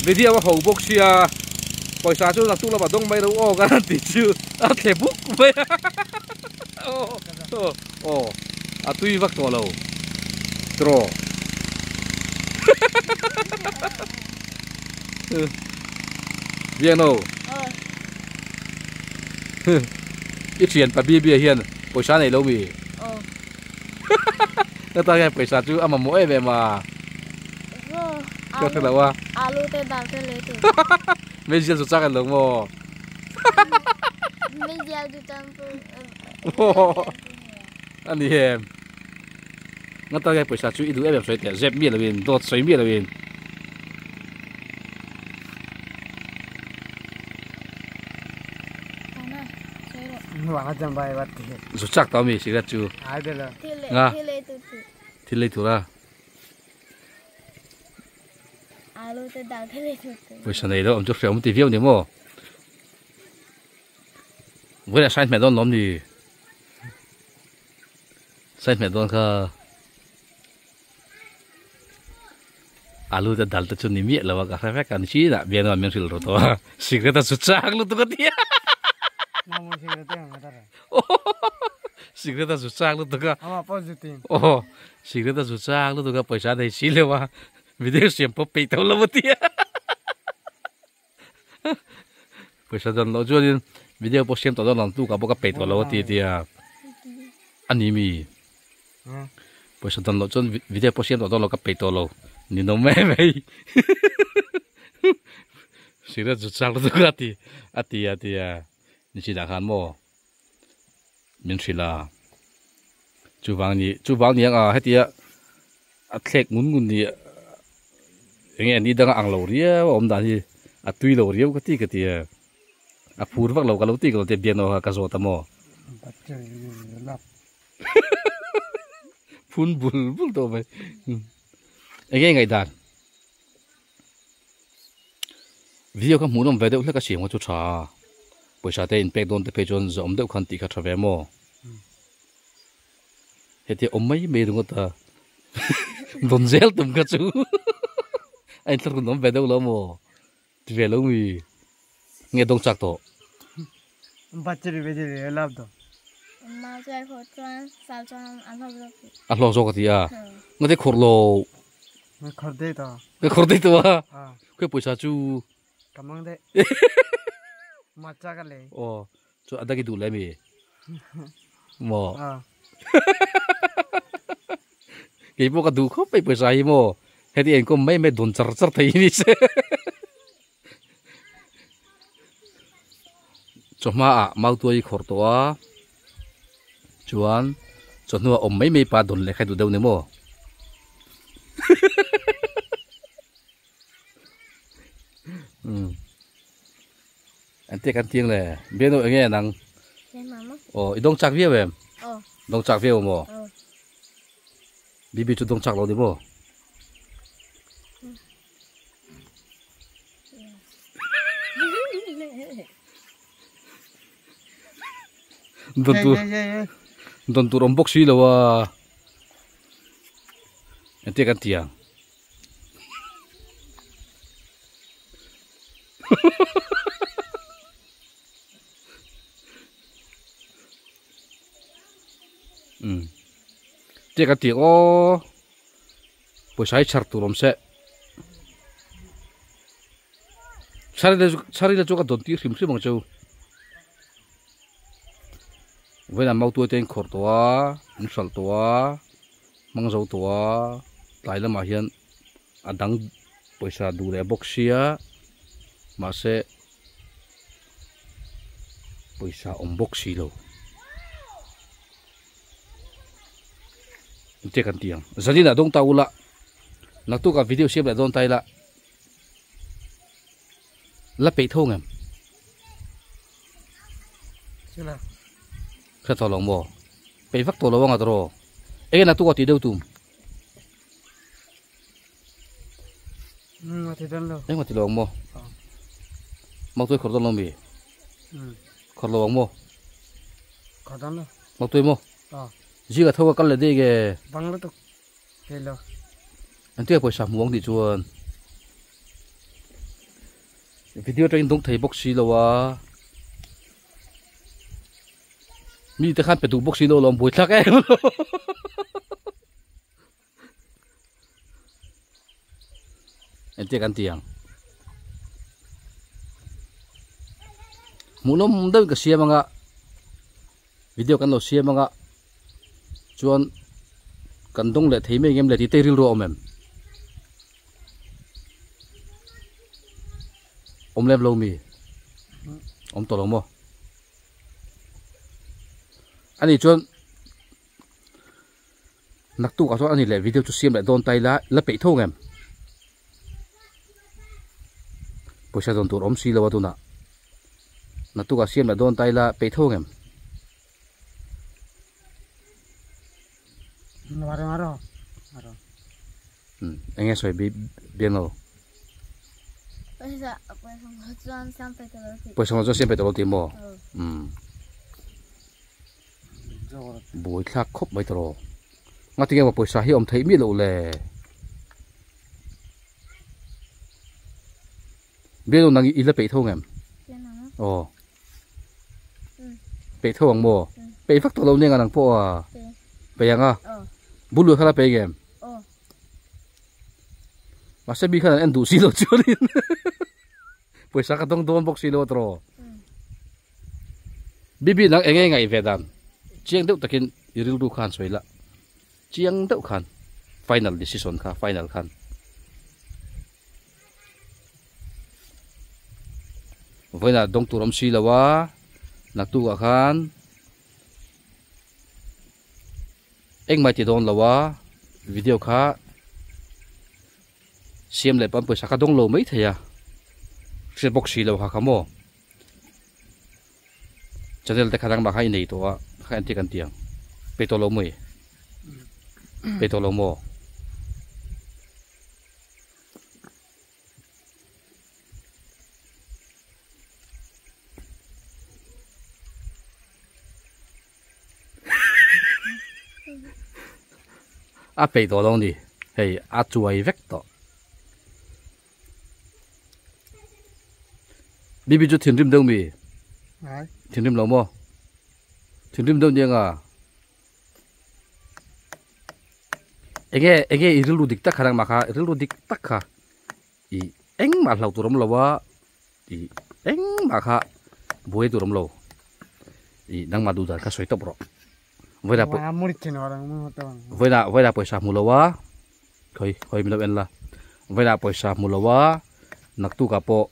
video a ho bawk sia pawisa chu naktuk lamah dawng mai ro aw ka han tih chu a thle buk mai a aw aw a tui vak tawh lo tiraw Biangno i thian pa Bibia hian pawisa nei lo mi ka tan hian pawisa chu a mamawh em em a ka hre lo a alu te dal te lei tur meizial chu chak en lo maw meizial chu chang chu a ni em Nga tak hian pawisa chu i duh em em sawi teh zep miah loin dawt sawi miah loin. Zu chak tawh ami cigarette chu nga thil lei tura pawisa nei lo awm chu hreawm ti viau ni maw vawilah sign hmeh dawn lawm ni. Sai hmeh dawn kha alu te dal te chu ni miah lo a ka hre vek a ni chin ah bian min hrilh ru tawh a cigarette a chu chak lutuk a tia cigarette a chu chak lutuk a aw cigarette a chu chak lutuk a pawisa a nei si lo a video siam pawh peih tawh lo a tia. Pawisa dan loh chuanin video pawh siam tawh dawn lo ang tuk ah bawk a peih tawh lo a ti tia a ni mi pawisa dan loh chuan video pawh siam tawh dawn lo ka peih tawh lo ni no mai mai cigarette zu chak lutuk a ti a ti a tia nichinah khan maw min hrilh a chuvang ni chuvang ni ang a hetia A thlek ngun ngun ni eng nge ni danga ang lo riau a awm dan hi a tui lo riau ka ti ka ti e a phur vak lo ka lo ti ka lo ti a biakna kha ka zawt a maw phun bul bul tawh mai eng nge ngaihdan video kha hmuhnawm ve deuh hlek a siam kha chu tha pawisa te inpek dawn te phei chuan zawm deuh khan tih kha tha ve maw. Heti awm mai mai ringawt a dawn zel tum kha chu a inthlahrun awm ve deuh lo maw ti ve lo mi nge dawng chak tawh. A hlawk zawk a ti a ngati khawrh lo ka khawrh daih tawh a khawi pawisa chu aw Chu a dang i duh leh mi? Maw? Kei pawh ka duh khawp mai pawisa hi maw? Heti enkawl mai mai dawn char char thei hi ni se. Chawhma ah mautuai i khawrh tawh a, chuan chawhnu ah awm mai mai pa dawn leh kha i duh deuh ni maw? An te kan tiang le biano enge nang oh i dong chak viau em dong chak viau maw bibi chu dong chak lo ni maw don tur don tur awm bawk si lo a an te kan tiang Te ka ti aw pawisa hi chhar tur awm se chhar ila chu ka dawn tir hrim hrim ang cheu vawiin mautuai te in khawrh tawh a in hralh tawh a hmang zo tawh a tlai lamah hian a dang pawisa duh leh bawk sia mahse pawisa awm bawk si lo engtia kan ti ang zanin ah dawng ta ula naktuk ah video siam leh dawn ta ila. La peih tho ngem? Chula. Hre tawh lo maw? Peih vak tawh lo anga tawh. Enge naktuk a tih deuh tum? Umm a ti dawn lo. Engmah ti lo ang maw? Mautuai khawrh dawn lo mi? Khawrh lo ang maw? Khawrh dawn lo. Mautuai maw? Zing a tho a kal leh daih nge? Bang lutuk. Thei lo. Engtia pawisa hmu ang tih chuan video atangin dawng thei bawk si lo a. Mi te khan pe duh bawk si lo alawm buaithlak em lo. Engtia kan ti ang. Hmuhnawm deuhin ka siam anga video kan lo siam anga chuan kan dawng leh thei mai engem le tih te rilru a awm em? Awm lem lo mi? Awm tawh lo maw? Ani chuan naktuk ah chuan ani leh video chu siam leh dawn ta ila la peih tho ngem? Pawisa dawn tur awm si lo a tunah naktuk ah siam leh dawn ta ila peih tho ngem? Eng nge sawi biang lo? Pawisa chuan siam peih tawh lo tih maw? Buai thlak khawp mai tawh rawh. Ngatinge maw pawisa hi awm theih miah loh le? Biang lo nang i la peih tho ngem? Aw. Peih tho ang maw? Peih vak tawh lo nia ngang pawh a. Peih ang a? Bul luah kha la peih ngem? Mahse mi khan an en duh si lo chuanin pawisa ka dawng dawn bawk si lo a tawh. Bibi nang eng nge ngaih ve dan? Chiang deuh takin i rilru khan sawi la. Chiang deuh khan final decision kha final khan. Vawiinah dawng tur awm si lo a, naktukah khan engmah ti dawn lo a, video kha siam leh pawn pawisa kha dawng lo mai thei a, hriat bawk si lo kha kha maw. Channel te kha nangmah kha i nei tawh a, kha entir kan ti ang. Pe tawh lo maw i? Pe tawh lo maw? A peih tawh lo a ni, hei a chuai vek tawh. Bibi chu thinrim deuh mi? Thinrim lo maw? Thinrim deuh nia nga? Enge enge i rilru dik tak kha nangmah kha rilru dik tak kha i engmah hlauh tur awm lo a i engmah kha buai tur awm lo i nangmah duh dan kha sawi tawp rawh vawilah vawilah vawilah pawisa hmu lo a khawi khawi min lo en la vawilah pawisa hmu lo a naktukah pawh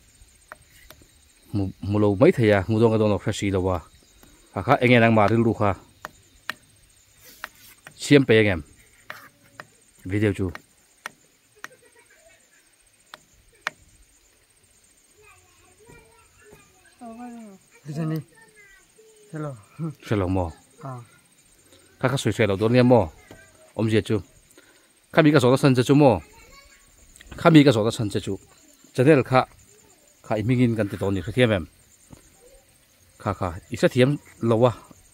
hmu hmu lo mai thei a hmu dawn ka dawn lo hre si lo a kha kha enge nangmah rilru kha. Siam pei angem video chu. Hrelo maw? Kha kha sawi sawi lo dawn nia maw? Awmzia chu khami ka zawhna chhan che chu maw? Khami ka zawhna chhan che chu channel kha kha i hmingin kan ti tawh a ni hrethiam em? Kha kha i hrethiam lo a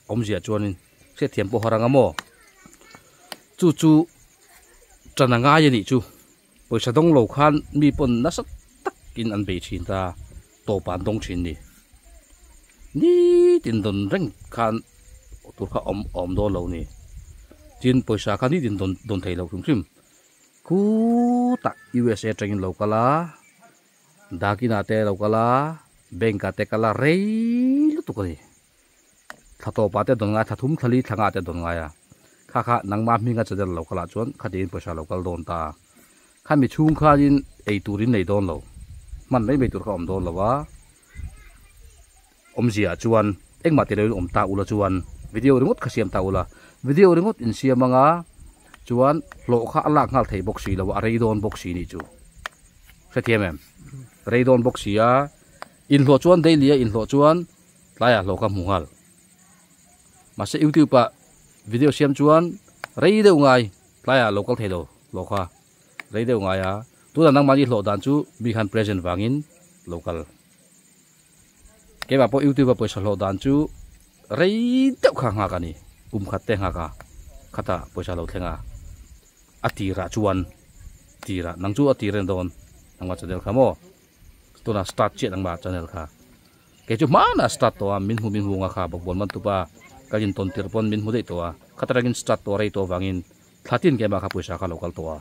awmzia chuanin hriatthiam pawh har anga maw? Chu chu tan a ngai a nih chu pawisa dawng lo khan mi pawn nasa takin an bei thin ta tawp an dawng thin ni. Nitin dawn reng khan tur kha awm awm dawn lo ni. Tin pawisa kha nitin dawn dawn thei lo hrim hrim. Khutah USA atangin lo kal a. Dakinah te lo kal a, bank ah te kal a rei lutuk a ni. Thla tawpah te dawn ngai, thla thum thla li thla ngah te dawn ngai a. Kha kha nangmah hminga channel lo kal ah chuan khatiin pawisa lo kal dawn ta a. Khami chhung khanin ei tur in nei dawn lo, hman mai mai tur kha awm dawn lo a. Awmzia ah chuan engmah ti loin awm ta ula chuan video ringawt kha siam ta ula, video ringawt in siam anga chuan hlawh kha a lak nghal thei bawk si lo a, a rei dawn bawk si nih chu. Hrethiam em? Rei dawn bawk si a, Inhlawh chuan daily a inhlawh chuan tlaiah hlawh kha hmu nghal. Mahse youtube ah video siam chuan rei deuh ngai tlaiah lo kal thei lo hlawh kha rei deuh ngai a. Tunah nangmahni hlawh dan chu mi khan present vangin lo kal. Keimah pawh youtube a pawisa hlawh dan chu rei deuh kha nghak a ni. Kum khat te nghak a khata pawisa lo thleng a. A tirah chuan tirah nang chu a tir en dawn nangmah channel kha maw tunah start chiah nangmah channel kha kei chu hmanah start tawh a min hmu min hmu nga kha bawkbawn man tupa ka in tawn tir pawn min hmu daih tawh a khata rangin start tawh rei tawh avangin thla tin keimah kha pawisa kha lo kal tawh a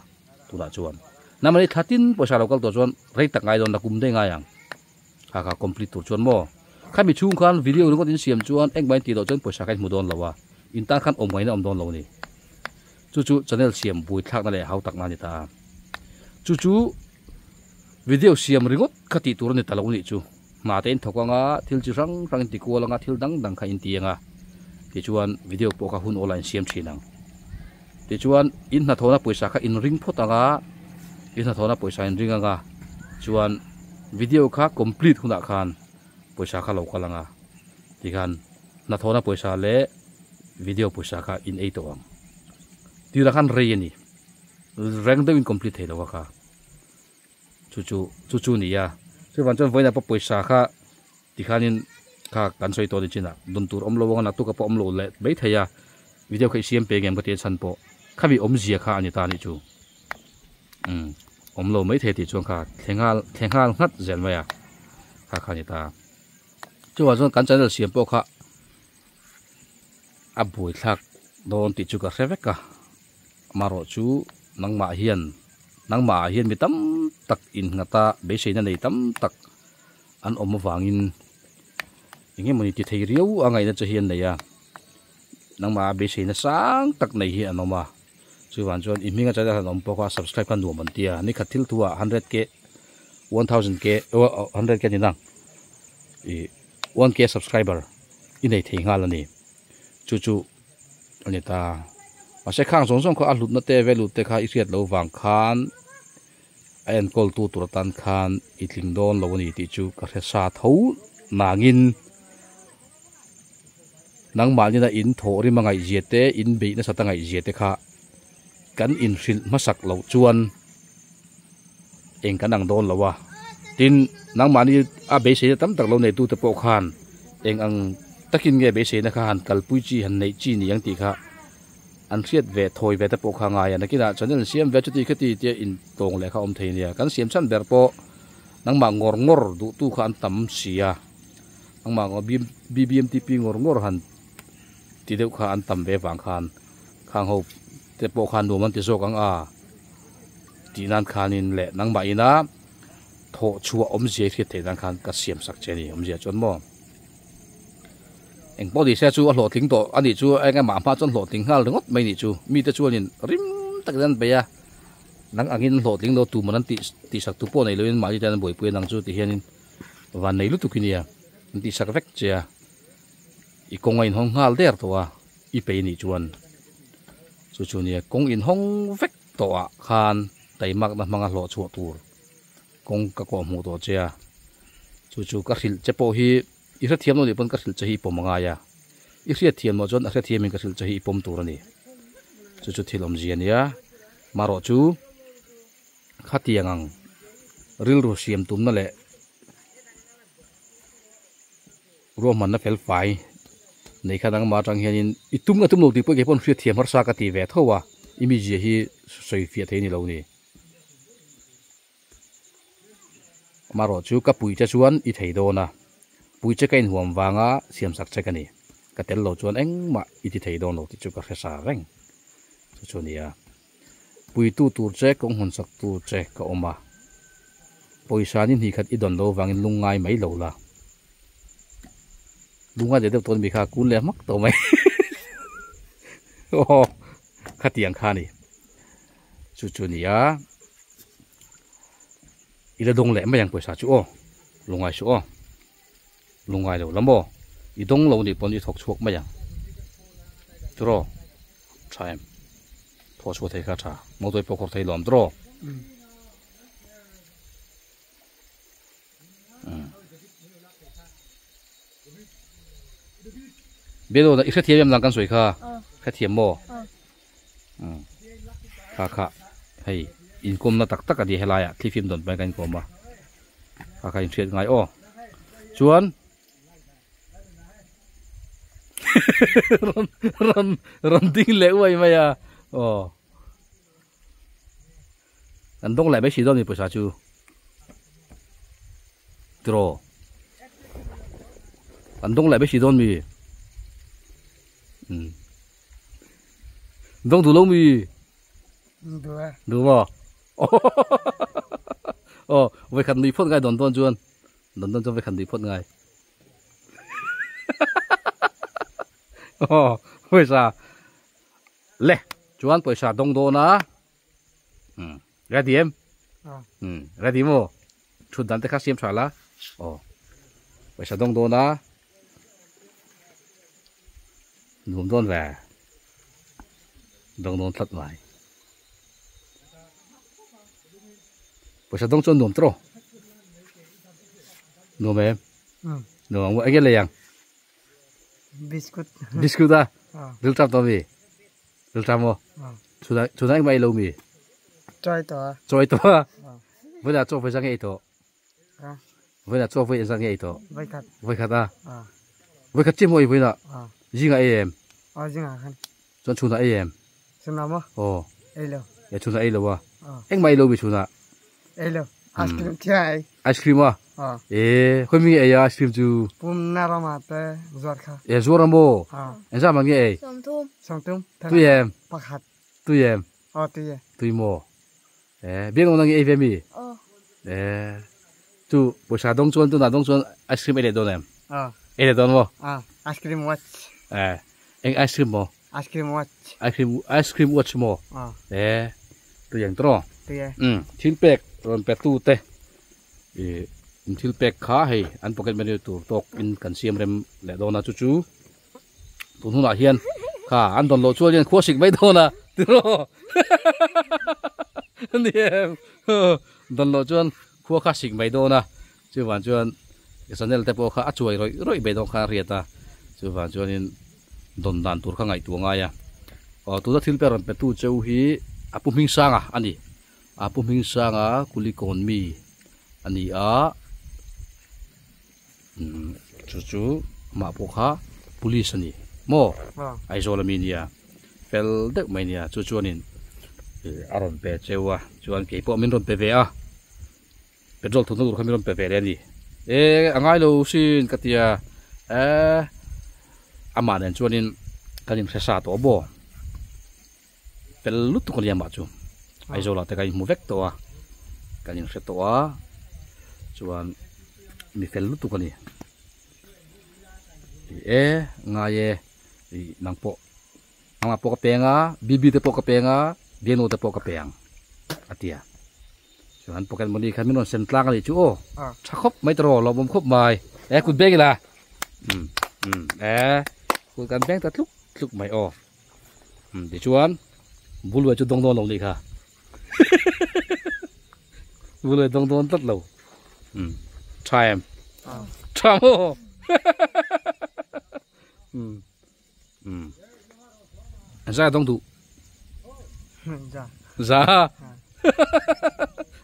tunah chuan nangmahni thla tin pawisa lo kal tawh chuan rei tak ngai dawn la kum daih ngai ang kha kha complete tur chuan maw khami chhung khan video ringawt in siam chuan engmah in tih loh chuan pawisa kha in hmu dawn lo a in tan khan awm ngaihna awm dawn lo a ni. Chu chu channel siam bui thlakna leh hau takna a ni ta a. Chu chu video siam ringawt kha tih tur a ni ta lo nih chu. Hna te in thawk anga, thil chi hrang hrang in ti kual anga, thil dang dang kha in ti anga. Tichuan video pawh kha hun awlah in siam thin ang. Tichuan in hnathawhna pawisa kha in ring phawt anga, in hnathawhna pawisa in ring anga, chuan video kha complete hunah khan pawisa kha lo kal anga. Tikhan hnathawhna pawisa leh video pawisa kha in ei tawh ang. Tirah khan rei a ni. Reng deuhin complete thei lo a kha. Chu chu chu chu ni a. Chuvang chuan vawiinah pawh pawisa kha tikhanin kha kan sawi tawh ni chinah dun tur awm lo anga naktuk a pawh awm lo leh mai thei a. Video kha i siam pe ngem ka ti a chhan pawh khami awmzia kha a ni ta a nih chu. Umm awm lo mai thei tih chuan kha thle nghal thle nghal nghat zel mai a kha kha a ni ta. Chuvang chuan kan channel siam pawh kha a buaithlak dawn tih chu ka hre vek a, amaherawh chu nangmah hian nangmah ah hian mi tam tak innghat a beiseina nei tam tak an awm avangin eng emawni ti thei riau a ngaihna che hi an nei a, nangmah ah beiseina sang tak nei hi an awm a, chuvang chuan i hminga channel han awm pawh kha subscribe kha nuam an ti a, nikhat thil thu ah hundred k 1000 k 100 k a ni nang ih. 1K subscriber i nei thei nghal a ni. Chu chu a ni ta. Mahse khang zawng zawng kha a hlutna te value te kha i hriat loh vang khan a enkawl tu tur atan khan i tling dawn lo a ni tih chu ka hre sa tho nangin nangmahnina in thawh rim a ngaihzia te in beih nasat a ngaihzia te kha kan inhrilh hmasak loh chuan eng kan ang dawn lo a, tin nangmahni a beiseina tam tak lo neitute pawh khan eng ang takin nge beiseina kha han kalpui chi han neih chi ni ang tih kha an hriat ve thawi ve te pawh kha ngai a, nakinah channel siam ve chuti khati tia intawng leh kha awm thei nia, kan siam chhan ber pawh nangmah ngawr ngawr duhtu kha an tam si a, nangmah BBMTP ngawr ngawr han ti deuh kha an tam ve vang khan khang ho te pawh khan nuam an ti zawk ang a. Tih nan khanin leh nangmah ina thawh chhuah awmzia i hriat theih nan khan ka siam sak che a ni awmzia chuan maw engpawh ni se chu a hlawhtling tawh a nih chu eng emah hma chuan hlawhtling nghal ringawt mai nih chu mite chuanin rim takin an bei a nang angin hlawhtling lo tuman an tih tihsak tu pawh nei loin mahni tan an buaipui a nang chu ti hianin van nei lutuk i nia an tihsak vek che a i kawng a inhawng nghal der tawh a i pei nih chuan chu chu nia kawng inhawng vek tawh ah khan taimakna hmanga hlawh chhuah tur kawng ka kawh hmuh tawh che a, chu chu ka hrilh che pawh hi i hrethiam lo nih pawn ka hrilh che hi i pawm a ngai a, i hriatthiam loh chuan a hrethiamin ka hrilh che hi i pawm tur a ni, chu chu thil awmzia a nia, marawh chu khatiang ang rilru siam tumna leh ruahmanna fel fai nei kha nangmah atang hianin i tum ka tum lo tih pawh kei pawn hriatthiam harsa ka ti ve tho a, i mizia hi sawi fiah thei a ni lo ni. Amaherawh chu ka pui che chuan i thei dawn a, pui che ka inhuam vanga siamsak che ka ni, ka tel lo chuan engmah i ti thei dawn lo tih chu ka hre sa reng chu chu a ni a. Puitu tur che kawng hawn sak tu che ka awm a, pawisa ni hnih khat i dawn lo vangin lungngai mai lo la. Lungngai leh deuh tawh mi kha kun leh hmak tawh mai. Aw khatiang kha ni. Chu chu nia i la dawng leh mai ang pawisa chu aw lungngai suh aw. Lungngai lo la maw i dawng lo nih pawn i thawk chhuak mai ang. Tiraw. Tha em? Thaw chhuah thei kha tha. Motor pawh khawr thei lo am tawh. Bialo i hrethiam em nang kan sawi kha hrethiam maw umm kha kha hei inkawmna tak tak a ni helai ah thlifim dawn pahin kan inkawm a kha kha inhriat ngai aw chuan rawn rawn rawn ding leh uai mai a aw. Kan dawng leh mai si dawn ni pawisa chu tiraw kan dawng leh mai si dawn mi um dawng duh lo mi duh e duh maw aw vawikhat nui phawt ngai dawn dawn chuan dawn dawn chuan vawikhat nui phawt ngai aw pawisa Le chuan pawisa dawng dawn a umm ready em umm ready maw thut dan te kha siam tha la aw pawisa dawng dawn a nuam dawn ve dawng dawn tlat mai pawisa dawng chuan nuam tawh nuam em nuam ang enge lei ang. Biscuit. Biscuit a? Ril tram to mi? Ril tram o? Chuna chuna engmah ei lo mi? Choi to a. Choi to a? Voina chaw voi zang ei to? Voina chaw voi zang ei to? Voi khat. Voi khat a? Voi khat chi mo ei voina? Zinga ei em? A zinga khan. Chuan chuna ei em? Chuna mo? Aw. Ei lo. E chuna ei lo a? Engmah ei lo mi chuna? Ei lo. Ice cream thia ei. Ice cream a? E khoi mi ei a ice cream chu? Pum na rama te zuar kha. E zuar a maw? Engzah man nge ei? Sawmthum. Sawmthum. Tui em? Pakhat. Tui em? Aw tui e. Tui maw? E biang nge ei ve mi? Aw. E chu pawisa dawng chuan tunah dawng chuan ice cream ei leh dawn em? Aw. Ei leh dawn maw? Aw. Ice cream watch. E eng ice cream maw? Ice cream watch. Ice cream ice cream watch maw? Aw. E tui ang tawh. Tui e. Umm thil pek rawn pe tu te ih in thil pek kha hei an pocket money tur tawk in kan siam rem leh dawn a chu chu tun hunah hian kha an dawn loh chuan hian khua sik mai dawn a tiraw ni em dawn loh chuan khua kha sik mai dawn a chuvang chuan channel te pawh kha a chuai rawih rawih mai dawn kha a riat a chuvang chuanin dawn dan tur kha ngaihtuah ngai a aw tuna thil pek rawn pe tu cheu hi a pu hming sanga a ni. A pu hming sanga Kulikawn mi a ni a, umm chu chu amah pawh kha police a ni maw Aizawl ami nia fel deuh mai nia chu chuanin ih a rawn pe cheu a chuan kei pawh min rawn pe ve a petrol thutna tur kha min rawn pe ve leh a ni e a ngai lo sin ka tia eh amah nen chuanin kan inhre sa tawh maw. Fel lutuk a nia mah chu Aizawl ah te kan inhmu vek tawh a kan inhre tawh a chuan mi fel lutuk a ni ih e ngai e ih nang pawh nangmah pawh ka peng a bibi te pawh ka peng a bianu te pawh ka peng a ti a chuan pocket money khan min rawn sem tlang a nih chu aw tha khawp mai tawh rawh lawmawm khawp mai e kut beng ila umm umm e kut kan beng ta tluk tluk mai aw. Tichuan Buluai chu dawng dawn lo nih kha Buluai dawng dawn tlat lo tha em tha maw za dawng duh za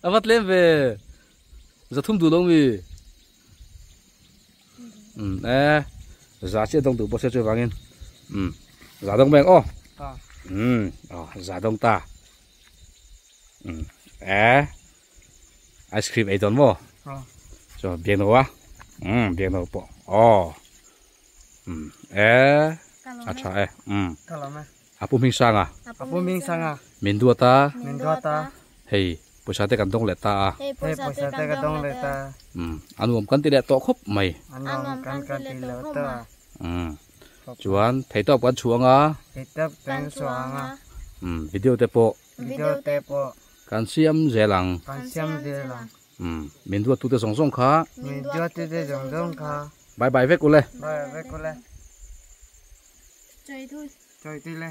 a va tlem ve za thum duh lo mi e za chiah dawng duh bawk sia chuvangin um za dawng mai ang aw um aw za dawng ta um e ice cream ei dawn maw chuan biak no a um biak no pawh aw um e a tha e um a pu hming sanga a pu hming sanga min duat a min duat a hei pawisa te kan dawng leh ta a hei pawisa te kan dawng leh ta um a nuam kan ti leh tawh khawp mai a nuam kan kan ti leh tawh a um chuan theihtawp kan chhuang a theihtawp kan chhuang a um video te pawh video te pawh kan siam zel ang kan siam zel ang um min duat tute zawng zawng kha min duat tute zawng zawng kha bye bye vek ule bye vek ule Choi thui. Choi thui le.